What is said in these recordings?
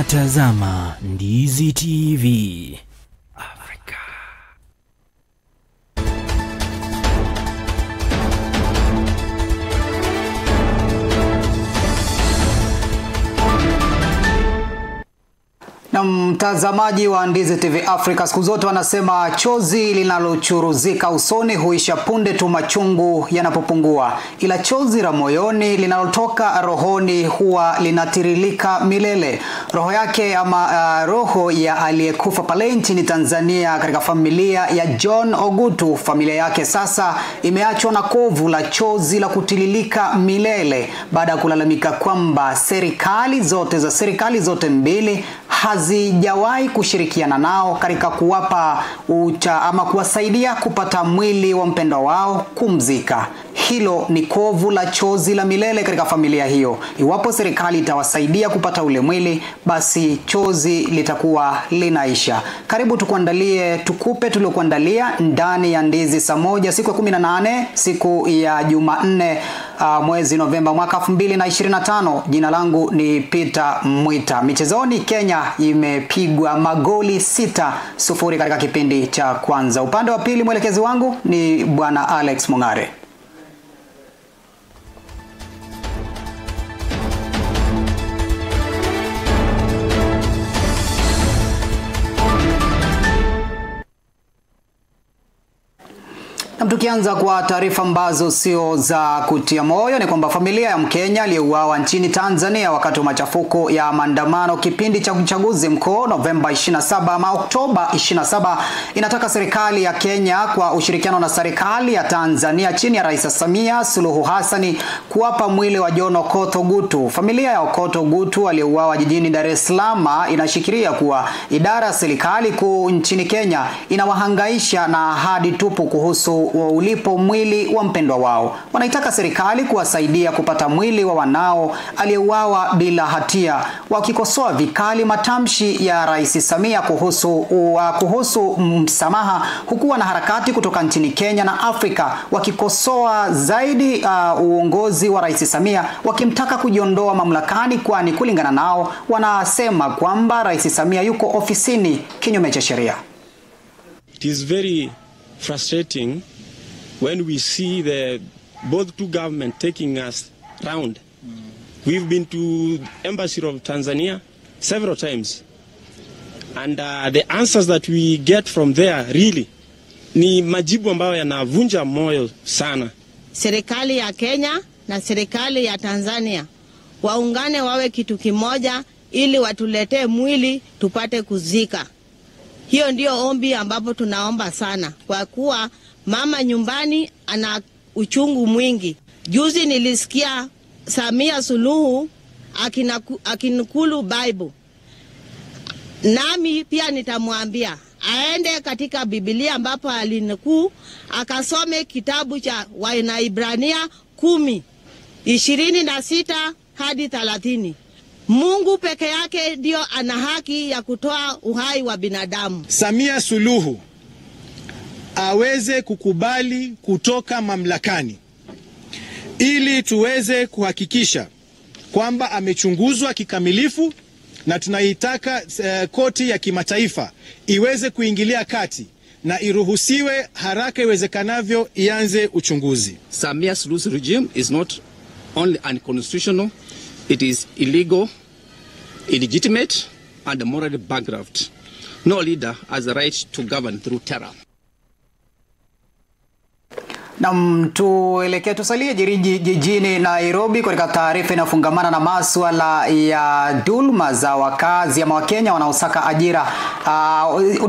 Unatazama Ndizi TV Afrika. Na mtazamaji wa Ndizi TV Africa, siku zote wanasema chozi linalochuruzika usoni huisha punde tu machungu yanapopungua, ila chozi la moyoni linalotoka rohoni huwa linatiririka milele. Roho yake ama roho ya aliyekufa pale nchini Tanzania katika familia ya John Ogutu, familia yake sasa imeachwa na kovu la chozi la kutiririka milele baada ya kulalamika kwamba serikali zote mbili hazijawahi kushirikiana nao katika kuwapa ama kuwasaidia kupata mwili wa mpendwa wao kumzika. Hilo ni kovu la chozi la milele katika familia hiyo. Iwapo serikali itawasaidia kupata ule mwili, basi chozi litakuwa linaisha. Karibu tukuandalie, tukupe tuliokuandalia ndani ya Ndizi saa 1 siku ya 18 siku ya Jumanne, mwezi Novemba mwaka 2025. Jina langu ni Peter Mwita. Michezoni, Kenya imepigwa magoli 6-0 katika kipindi cha kwanza. Upande wa pili mwelekezi wangu ni Bwana Alex Mongare. Tukianza kwa taarifa ambazo sio za kutia moyo ni kwamba familia ya Mkenya aliyeuawa nchini Tanzania wakati wa machafuko ya maandamano kipindi cha uchaguzi mkuu Novemba 27 ama Oktoba 27 inataka serikali ya Kenya kwa ushirikiano na serikali ya Tanzania chini ya Rais Samia Suluhu Hassan kuwapa mwili wa John Okoth Ogutu. Familia ya Okoth Ogutu aliyeuawa jijini Dar es Salaam inashikilia kuwa idara ya serikali kuu nchini Kenya inawahangaisha na ahadi tupu kuhusu ulipo mwili wa mpendwa wao. Wanaitaka serikali kuwasaidia kupata mwili wa wanao aliyeuawa bila hatia, wakikosoa vikali matamshi ya Rais Samia kuhusu msamaha, huku wanaharakati kutoka nchini Kenya na Afrika wakikosoa zaidi uongozi wa Rais Samia, wakimtaka kujiondoa mamlakani, kwani kulingana nao wanasema kwamba Rais Samia yuko ofisini kinyume cha sheria. It is very frustrating when we see the both two government taking us round. We've been to embassy of Tanzania several times, and the answers that we get from there really ni majibu ambayo yanavunja moyo sana. Serikali ya Kenya na serikali ya Tanzania waungane wawe kitu kimoja ili watuletee mwili tupate kuzika. Hiyo ndio ombi ambapo tunaomba sana, kwa kuwa mama nyumbani ana uchungu mwingi. Juzi nilisikia Samia Suluhu akinukulu Bible. Nami pia nitamwambia aende katika Biblia ambapo alinukuu akasome kitabu cha Waebrania 10:26 hadi 30. Mungu peke yake ndio ana haki ya kutoa uhai wa binadamu. Samia Suluhu aweze kukubali kutoka mamlakani ili tuweze kuhakikisha kwamba amechunguzwa kikamilifu, na tunaitaka koti ya kimataifa iweze kuingilia kati na iruhusiwe haraka iwezekanavyo ianze uchunguzi. Samia Suluhu's regime is not only unconstitutional, it is illegal, illegitimate and morally bankrupt. No leader has the right to govern through terror. Na tuelekee tusalie jijini Nairobi katika taarifa inayofungamana na masuala ya dhulma za wakazi ama Wakenya wanaosaka ajira.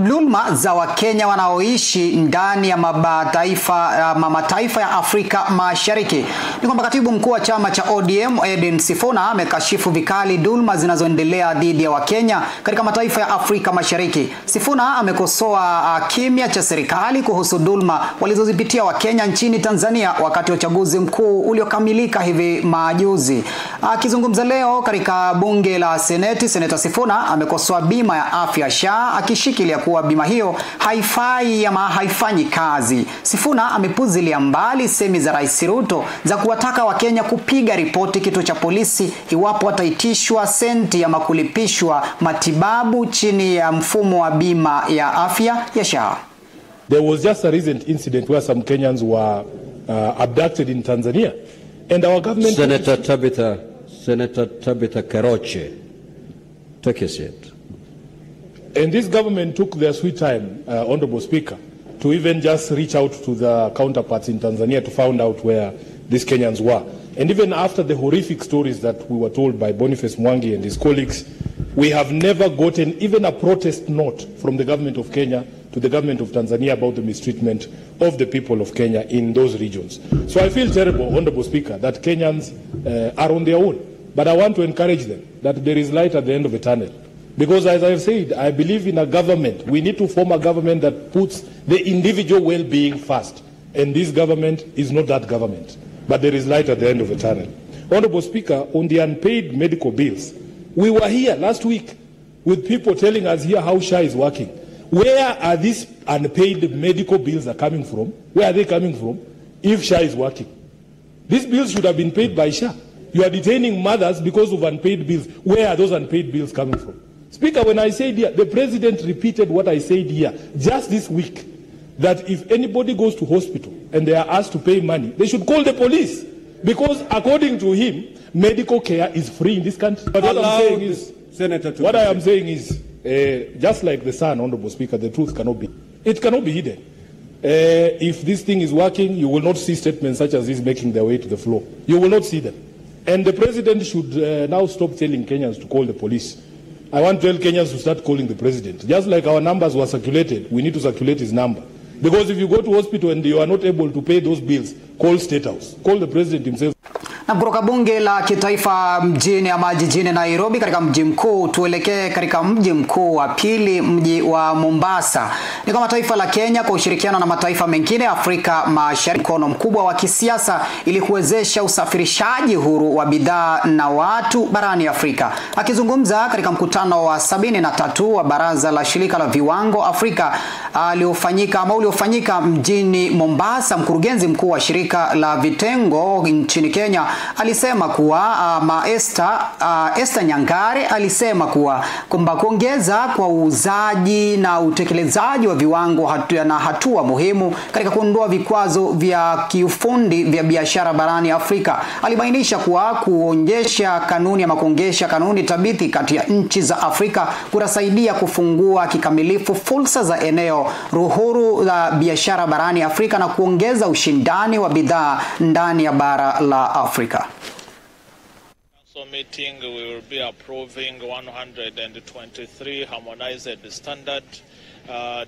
Dhulma za Wakenya wanaoishi ndani ya mataifa ya Afrika Mashariki. Ni kwamba katibu mkuu wa chama cha ODM Edwin Sifuna amekashifu vikali dhulma zinazoendelea dhidi ya Wakenya katika mataifa ya Afrika Mashariki. Sifuna amekosoa kimya cha serikali kuhusu dhulma walizozipitia Wakenya nchini nchini Tanzania wakati wa uchaguzi mkuu uliokamilika hivi majuzi. Akizungumza leo katika bunge la Seneti, Seneta Sifuna amekosoa bima ya afya SHA akishikilia kuwa bima hiyo haifai ama haifanyi kazi. Sifuna amepuzilia mbali semi za Rais Ruto za kuwataka Wakenya kupiga ripoti kituo cha polisi iwapo wataitishwa senti ama kulipishwa matibabu chini ya mfumo wa bima ya afya ya SHA. There was just a recent incident where some Kenyans were abducted in Tanzania, and our government... Senator Tabitha Keroche, take a seat. And this government took their sweet time, Honorable Speaker, to even just reach out to the counterparts in Tanzania to find out where these Kenyans were. And even after the horrific stories that we were told by Boniface Mwangi and his colleagues, we have never gotten even a protest note from the government of Kenya to the government of Tanzania about the mistreatment of the people of Kenya in those regions. So I feel terrible, Honorable Speaker, that Kenyans are on their own. But I want to encourage them that there is light at the end of the tunnel. Because as I've said, I believe in a government. We need to form a government that puts the individual well-being first. And this government is not that government. But there is light at the end of the tunnel. Honorable Speaker, on the unpaid medical bills, we were here last week with people telling us here how SHA is working. Where are these unpaid medical bills are coming from? Where are they coming from if SHA is working? These bills should have been paid by SHA. You are detaining mothers because of unpaid bills. Where are those unpaid bills coming from? Speaker, when I said here, the president repeated what I said here just this week, that if anybody goes to hospital and they are asked to pay money, they should call the police. Because according to him, medical care is free in this country. But what I'm saying is, Senator, what I am saying is, just like the sun, Honorable Speaker, the truth cannot be, it cannot be hidden. If this thing is working, you will not see statements such as this making their way to the floor. You will not see them. And the president should now stop telling Kenyans to call the police. I want to tell Kenyans to start calling the president. Just like our numbers were circulated, we need to circulate his number. Because if you go to hospital and you are not able to pay those bills, call State House, call the president himself. Na kutoka bunge la kitaifa mjini ama jijini Nairobi katika mji mkuu, tuelekee katika mji mkuu wa pili, mji wa Mombasa. Ni kama taifa la Kenya kwa ushirikiano na mataifa mengine Afrika Mashariki, mkono mkubwa wa kisiasa ili kuwezesha usafirishaji huru wa bidhaa na watu barani Afrika. Akizungumza katika mkutano wa 73 wa Baraza la Shirika la Viwango Afrika uliofanyika mjini Mombasa, mkurugenzi mkuu wa shirika la vitengo nchini Kenya alisema kuwa Esther Nyangare alisema kuwa kwamba kuongeza kwa uuzaji na utekelezaji wa viwango na hatua muhimu katika kuondoa vikwazo vya kiufundi vya biashara barani Afrika. Alibainisha kuwa kuonjesha kanuni ama kuongesha kanuni thabiti kati ya nchi za Afrika kunasaidia kufungua kikamilifu fursa za eneo ruhuru la biashara barani Afrika na kuongeza ushindani wa bidhaa ndani ya bara la Afrika. Council meeting, we will be approving 123 harmonized standard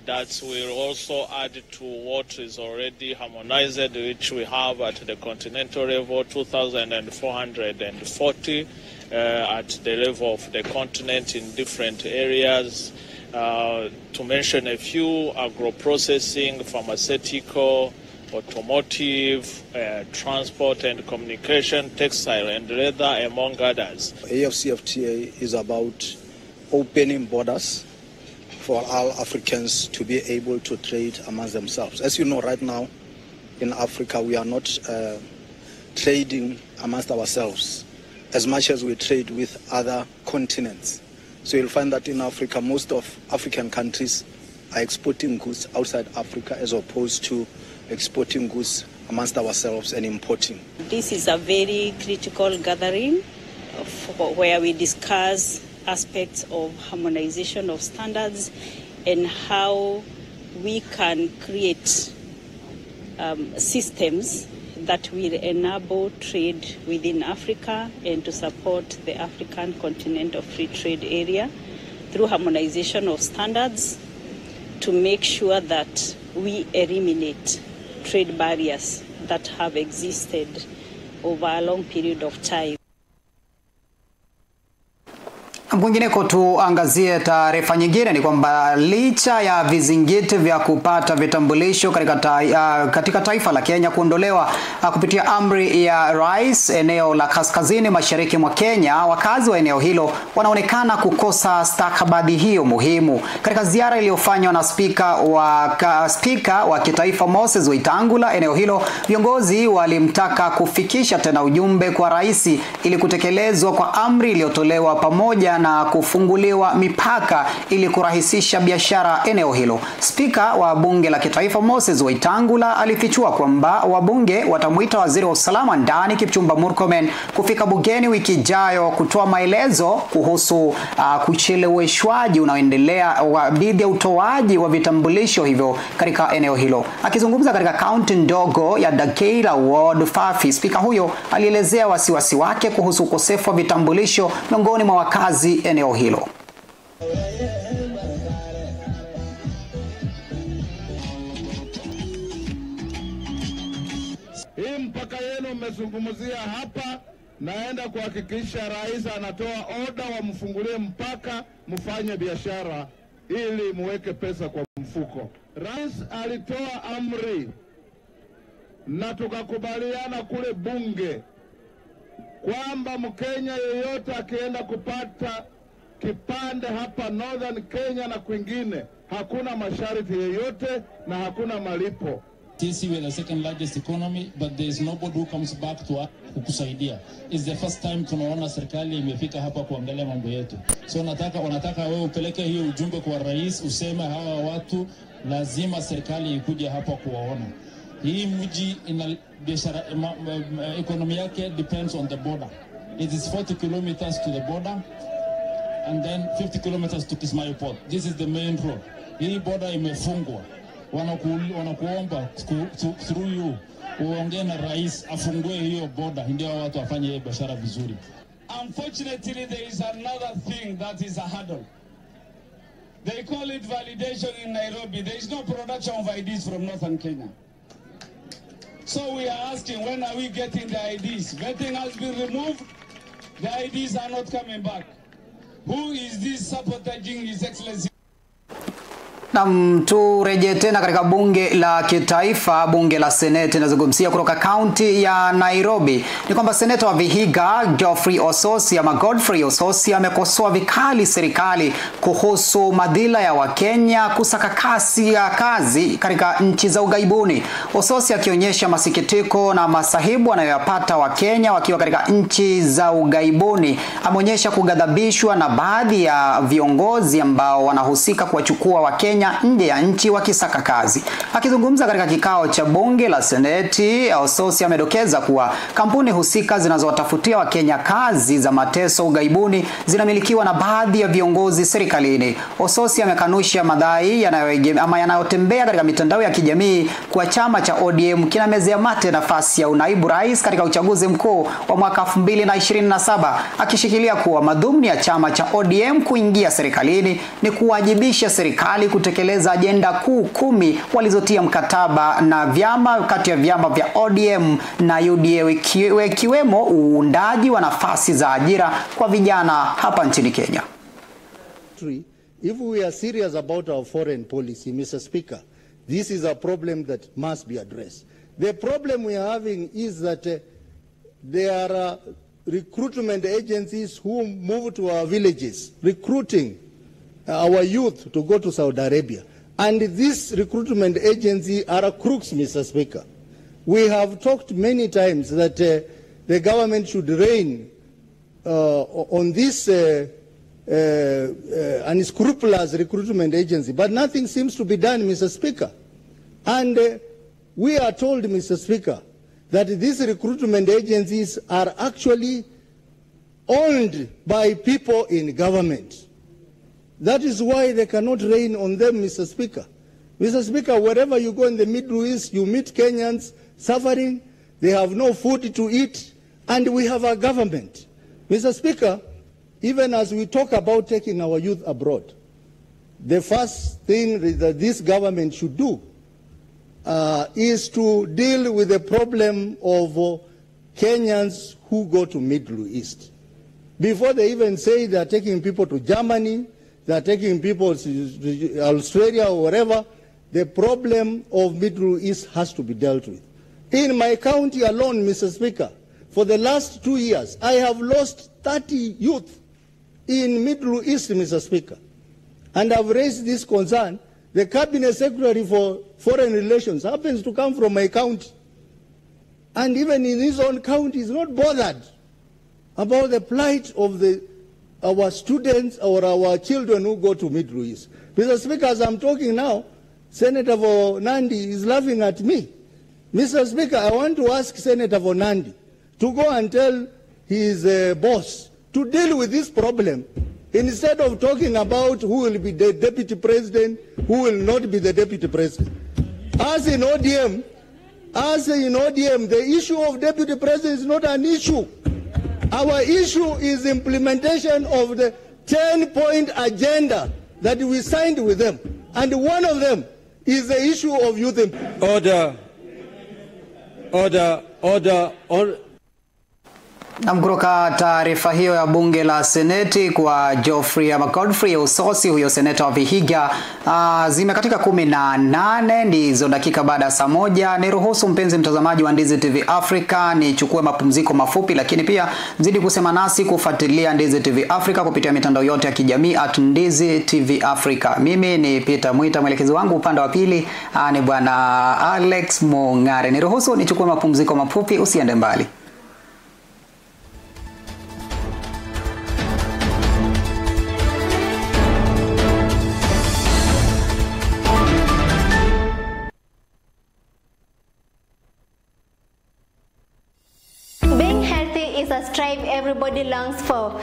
that will also add to what is already harmonized, which we have at the continental level, 2,440 at the level of the continent in different areas. To mention a few, agro-processing, pharmaceutical, automotive, transport and communication, textile and leather, among others. AfCFTA is about opening borders for all Africans to be able to trade amongst themselves. As you know, right now in Africa, we are not trading amongst ourselves as much as we trade with other continents. So you'll find that in Africa, most of African countries are exporting goods outside Africa as opposed to exporting goods amongst ourselves and importing. This is a very critical gathering where we discuss aspects of harmonization of standards and how we can create systems that will enable trade within Africa and to support the African continent of free trade area through harmonization of standards to make sure that we eliminate trade barriers that have existed over a long period of time. Kwingineko tuangazie taarifa nyingine ni kwamba licha ya vizingiti vya kupata vitambulisho katika taifa la Kenya kuondolewa kupitia amri ya rais eneo la kaskazini mashariki mwa Kenya, wakazi wa eneo hilo wanaonekana kukosa stakabadhi hiyo muhimu. Katika ziara iliyofanywa na spika wa kitaifa Moses Wetangula eneo hilo, viongozi walimtaka kufikisha tena ujumbe kwa rais ili kutekelezwa kwa amri iliyotolewa pamoja na kufunguliwa mipaka ili kurahisisha biashara eneo hilo. Spika wa bunge la kitaifa Moses Wetangula alifichua kwamba wabunge watamuita waziri wa usalama ndani Kipchumba Murkomen kufika bungeni wiki ijayo kutoa maelezo kuhusu kucheleweshwaji unaoendelea dhidi ya utoaji wa vitambulisho hivyo katika eneo hilo. Akizungumza katika kaunti ndogo ya Dakeila Ward Fafi, spika huyo alielezea wasiwasi wake kuhusu ukosefu wa vitambulisho miongoni mwa wakazi eneo hilo. Hii mpaka yenu mmezungumzia hapa, naenda kuhakikisha rais anatoa oda wamfungulie mpaka mfanye biashara ili muweke pesa kwa mfuko. Rais alitoa amri na tukakubaliana kule bunge kwamba Mkenya yeyote akienda kupata kipande hapa Northern Kenya na kwingine, hakuna masharti yeyote na hakuna malipo. Sisi we are the second largest economy, but there is nobody who comes back to us kukusaidia. It's the first time tunaona serikali imefika hapa kuangalia mambo yetu. So wanataka wewe upeleke hiyo ujumbe kwa rais, useme hawa watu lazima serikali ikuje hapa kuwaona. Hii mji ina biashara, economy yake depends on the border. It is 40 kilometers to the border and then 50 kilometers to Kismayo Port. This is the main road. Hii border imefungwa. Wanakuomba through you uongee na rais afungue hiyo border ndio watu wafanye biashara vizuri. Unfortunately, there is another thing that is a hurdle. They call it validation in Nairobi. There is no production of IDs from Northern Kenya. So we are asking, when are we getting the IDs? Vetting has been removed. The IDs are not coming back. Who is this sabotaging His Excellency? Na turejee tena katika bunge la kitaifa, bunge la seneti nazungumzia kutoka kaunti ya Nairobi. Ni kwamba seneta wa Vihiga Geoffrey Osotsi ama Godfrey Osotsi amekosoa vikali serikali kuhusu madhila ya Wakenya kusaka kasi ya kazi katika nchi za ughaibuni. Osotsi akionyesha masikitiko na masahibu anayoyapata Wakenya wakiwa katika nchi za ughaibuni, ameonyesha kughadhabishwa na baadhi ya viongozi ambao wanahusika kuwachukua Wakenya nje ya nchi wakisaka kazi. Akizungumza katika kikao cha bunge la seneti, Osotsi amedokeza kuwa kampuni husika zinazowatafutia Wakenya kazi za mateso ughaibuni zinamilikiwa na baadhi ya viongozi serikalini. Osotsi amekanusha madai yanayotembea katika mitandao ya kijamii kuwa chama cha ODM kinamezea mate nafasi ya unaibu rais katika uchaguzi mkuu wa mwaka 2027, akishikilia kuwa madhumuni ya chama cha ODM kuingia serikalini ni kuwajibisha serikali kutekeleza ajenda kuu 10 walizotia mkataba na vyama kati ya vyama vya ODM na UDA, ikiwemo uundaji wa nafasi za ajira kwa vijana hapa nchini Kenya. If we are serious about our foreign policy, Mr. Speaker, this is a problem that must be addressed. The problem we are having is that there are recruitment agencies who move to our villages, recruiting our youth to go to Saudi Arabia. And this recruitment agency are crooks, Mr. Speaker. We have talked many times that the government should rein on this unscrupulous recruitment agency, but nothing seems to be done, Mr. Speaker. And we are told, Mr. Speaker, that these recruitment agencies are actually owned by people in government. That is why they cannot rein on them, Mr. Speaker. Mr. Speaker, wherever you go in the Middle East, you meet Kenyans suffering. They have no food to eat, and we have a government. Mr. Speaker, even as we talk about taking our youth abroad, the first thing that this government should do is to deal with the problem of Kenyans who go to Middle East. Before they even say they are taking people to Germany, they are taking people to Australia or wherever, the problem of Middle East has to be dealt with. In my county alone, Mr. Speaker, for the last 2 years, I have lost 30 youth in Middle East, Mr. Speaker. And I've raised this concern. The Cabinet Secretary for Foreign Relations happens to come from my county. And even in his own county, he's not bothered about the plight of our students or our children who go to Middle East. Mr. Speaker, as I'm talking now, Senator for Nandi is laughing at me. Mr. Speaker, I want to ask Senator for Nandi to go and tell his boss to deal with this problem instead of talking about who will be the deputy president, who will not be the deputy president. As in ODM, the issue of deputy president is not an issue. Our issue is implementation of the 10-point agenda that we signed with them. And one of them is the issue of youth. Order. Order. Order. Order. Na kutoka taarifa hiyo ya bunge la Seneti kwa Geoffrey ama Godfrey Osotsi, huyo seneta wa Vihiga, zimekatika 18 ndizo dakika baada ya saa 1. Niruhusu mpenzi mtazamaji wa Ndizi TV Africa nichukue mapumziko mafupi, lakini pia mzidi kusema nasi kufuatilia Ndizi TV Africa kupitia mitandao yote ya kijamii @Ndizi TV Africa. Mimi ni Peter Mwita, mwelekezi wangu upande wa pili ni bwana Alex Mongare. Niruhusu nichukue mapumziko mafupi, usiende mbali. Strive everybody longs for.